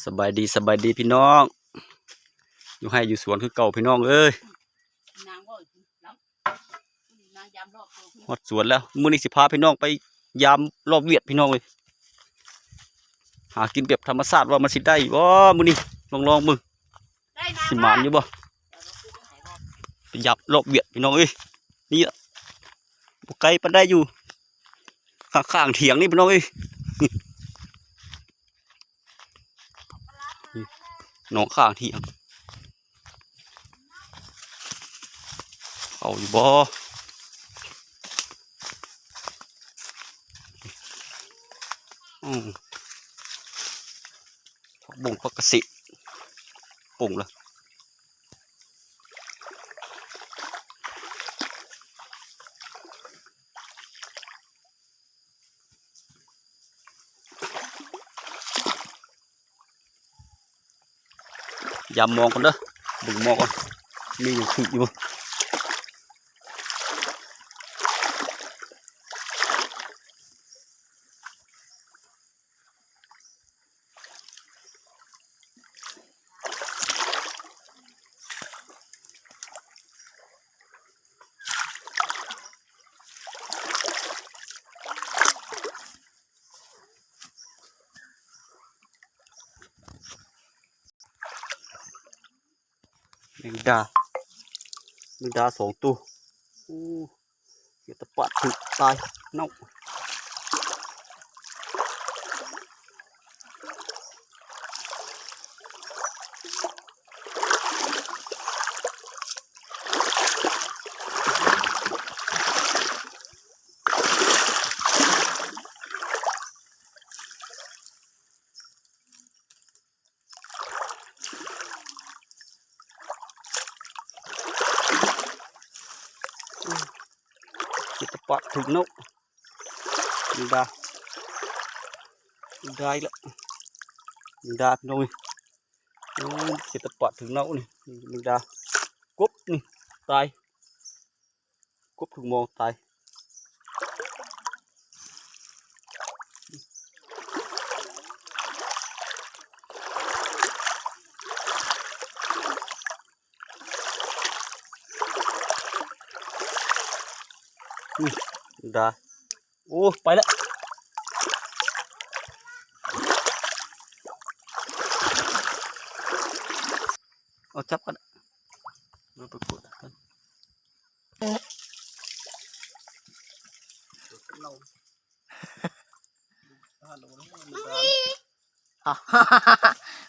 ສະບາຍດີ ສະບາຍດີພີ່ນ້ອງ ຢູ່ໄຮ່ຢູ່ສວນຄືເກົ່າພີ່ນ້ອງເອີຍ. ຮອດສວນແລ້ວ ມື້ນີ້ຊິພາພີ່ນ້ອງໄປຢາມລອບວຽດພີ່ນ້ອງເອີຍ. ຫາກິນແບບທຳມະຊາດວ່າມັນຊິໄດ້ບໍ່ມື້ນີ້ ລອງໆເບິ່ງ ຊິໝານຢູ່ບໍ່. ໄປຢາມລອບວຽດພີ່ນ້ອງເອີຍ. ນີ້ລະ ບໍ່ໄກປານໃດ ຢູ່ຂ້າງໆຖຽງນີ້ພີ່ນ້ອງເອີຍ. ນີ້ ໜອງຂ້າງຖຽງ ເຂົ້າຢູ່ບໍ່? ອືມ ຜັກບົ້ງ ຜັກກະເສດ ປຸງລະ. ຢາມມອງກ່ອນເດີ ເບິ່ງໝໍກກ່ອນ ມີຫຍັງຖືກຢູ່ບໍ່? ແມງດາ ແມງດາສອງໂຕ. ໂອ້ ເຮັດຕະປາດຖືກຕາຍເນົາະ. ເຮັດຕະປາດຖືກເນົາະ ແມງດາ ໄດ້ລະ ແມງດາພີ່ນ້ອງເອີຍ. ໂອ້ ເຮັດຕະປາດຖືກເນົາະນີ້ ແມງດາ ກົບນີ້ຕາຍ. ກົບຖືກໝໍກຕາຍ. ອຸ້ຍ ດາ ໂອ້ ໄປລະ ເອົາຈັບກັນ ເອົາໄປກົດກັນ.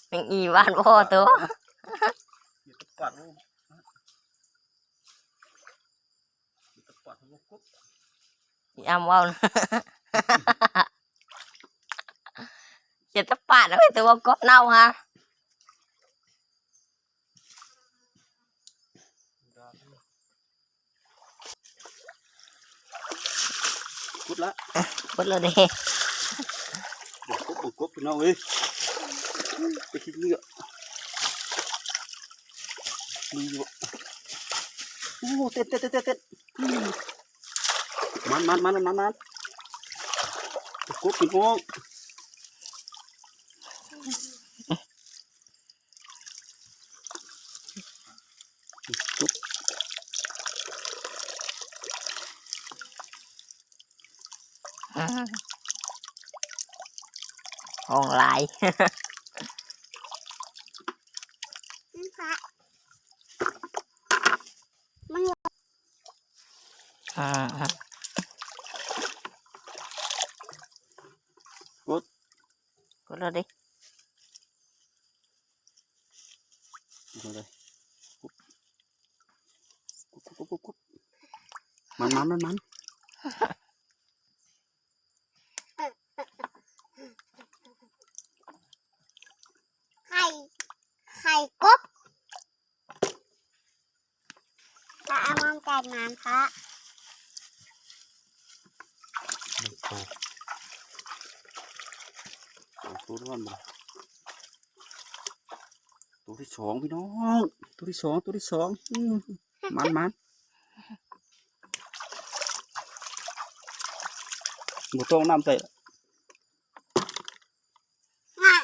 ແມງອີຫວານບໍ່ໂຕ ຢ່າມເວົ້າ ເຮັດຕະປາດເອົາໄວ້ ແຕ່ວ່າກົບເນົາຫາ. ກົດລະ ກົດລະເດ້ ບໍ່ກົບ ບໍ່ກົບ ພີ່ນ້ອງເອີຍ ໄປຂີ້ເຫຼືອ ມີຢູ່ ໂອ້ ເຕັດ ເຕັດ ເຕັດ ເຕັດ ອືມ ມັນ ມັນ ມັນ ມັນ ມັນ ກົບ ພີ່ນ້ອງ. ອືມ ຫ້ອງຫຼາຍ ມັນ ອືມ ກົດ ກົດແລ້ວເດ້ ກົດແລ້ວເດ້ ກົດ ກົດ ກົດ ກົດ ມັນ ມັນ ມັນ ມັນ. ໄຂ່ ໄຂ່ກົບ ປາອາມອງໄກ່ງາມພະ ໂຕ ໂຕ ໂຕທີ່ສອງພີ່ນ້ອງ ໂຕທີ່ສອງ ໂຕທີ່ສອງ ອືມ ໝານໆ ບໍ່ຕ້ອງນ້ຳໃສ່ ງາມ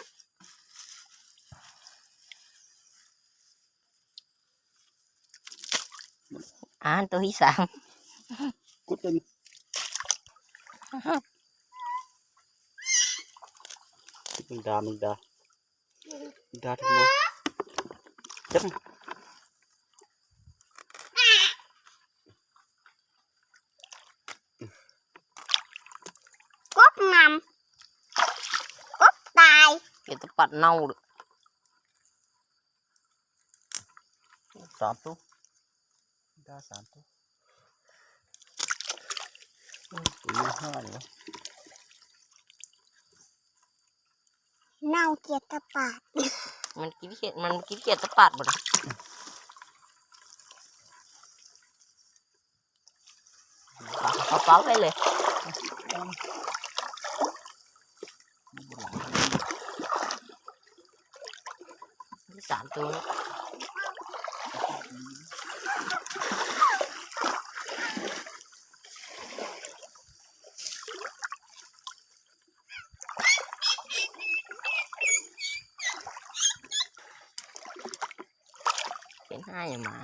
ອ່ານໂຕທີສາມ ກຸດເປັນ ແມງດາ ແມງດາ ແມງດາ ເຫັນບໍ່? ຈັບ ກົບນຳ ກົບຕາຍ ເຫັນແຕ່ປາດເນົ່າເດີ ສາມໂຕ ໄດ້ສາມໂຕ ໂອ້ຍ ໂຕນີ້ຫ້າເລີຍ ເນົ່າກຽດຕະປາດ ມັນກິນເຂດ ມັນກິນເຂດຕະປາດບໍ່ນະ? ເອົາເປົາໃສ່ເລີຍ ມີສາມໂຕເນາະ ເປັນຫາຫຍັງໝາ?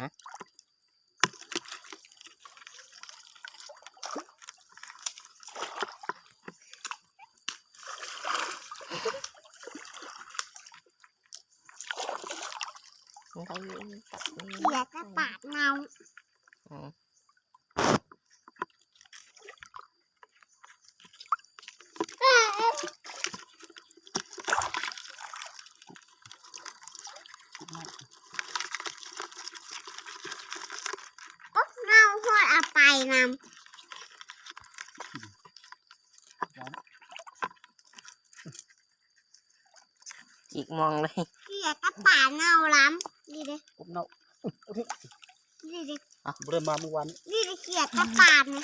ມັນກໍຢູ່ ເຂດຕະປາດເນົ່າ ອືມ ກົບເນົ່າ ຮອດເອົາໄປນຳ ຈິກມອງເລີຍ ເຂດຕະປາດເນົ່າລຳ ນີ້ເດ້ ກົບເນົ່າ ນີ້ເດ້ ອ່ະ ບໍ່ໄດ້ມາມື້ວານນີ້ ນີ້ເດ້ ເຂດຕະປາດນີ້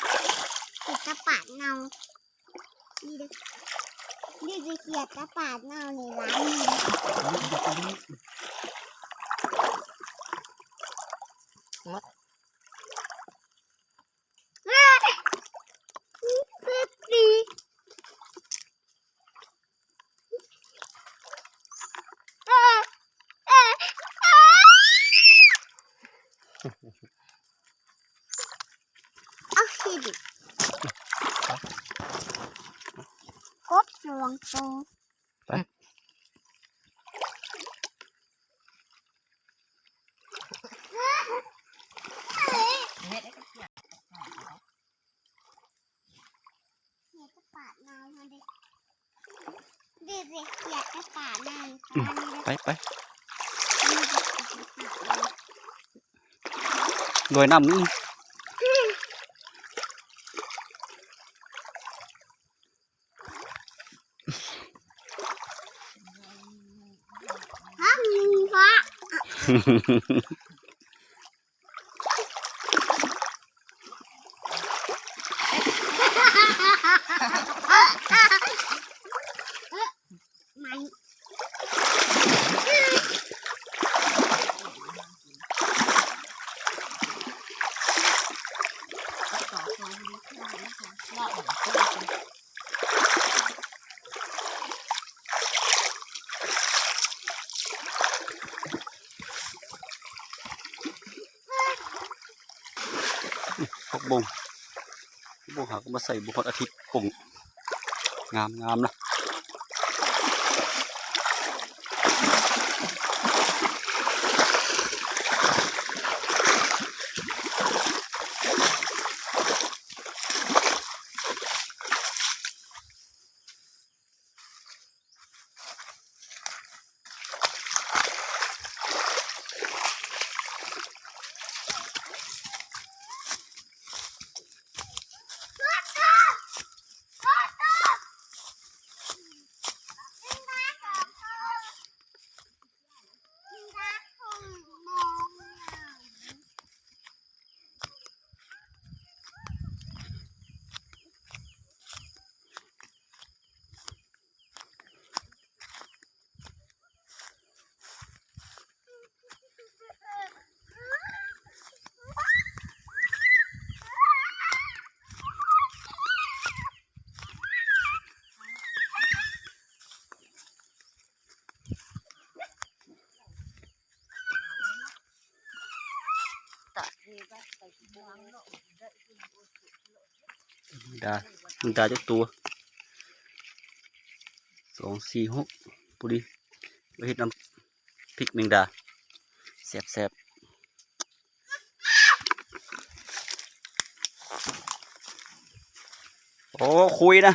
ເຂດຕະປາດເນົ່າ ນີ້ເດ້ ນີ້ເດ້ ເຂດຕະປາດເນົ່ານີ້ລຳ ນີ້ເດ້ ໝົດ ໂອເຄ ກົບສອງໂຕ ໄປ ເຂດຕະປາດເນົ່າຫັ້ນເດ້ ເດ້ ເຂດຕະປາດເນົ່າ ອືມ ໄປ ໄປ ລອຍນ້ຳນີ້ ຜັກບົ້ງ ບົ້ງຫາກໍມາໃສ່ບໍ່ຮອດອາທິດປົງ ງາມໆນະ. ໂອ້ ດາ ແມງດາຈັກໂຕ? ສອງ ສີ່ ຫົກ ພໍດີ ໄວ້ເຮັດນ້ຳພິກແມງດາ ແຊບໆ. ໂອ້ ຄຸຍນະ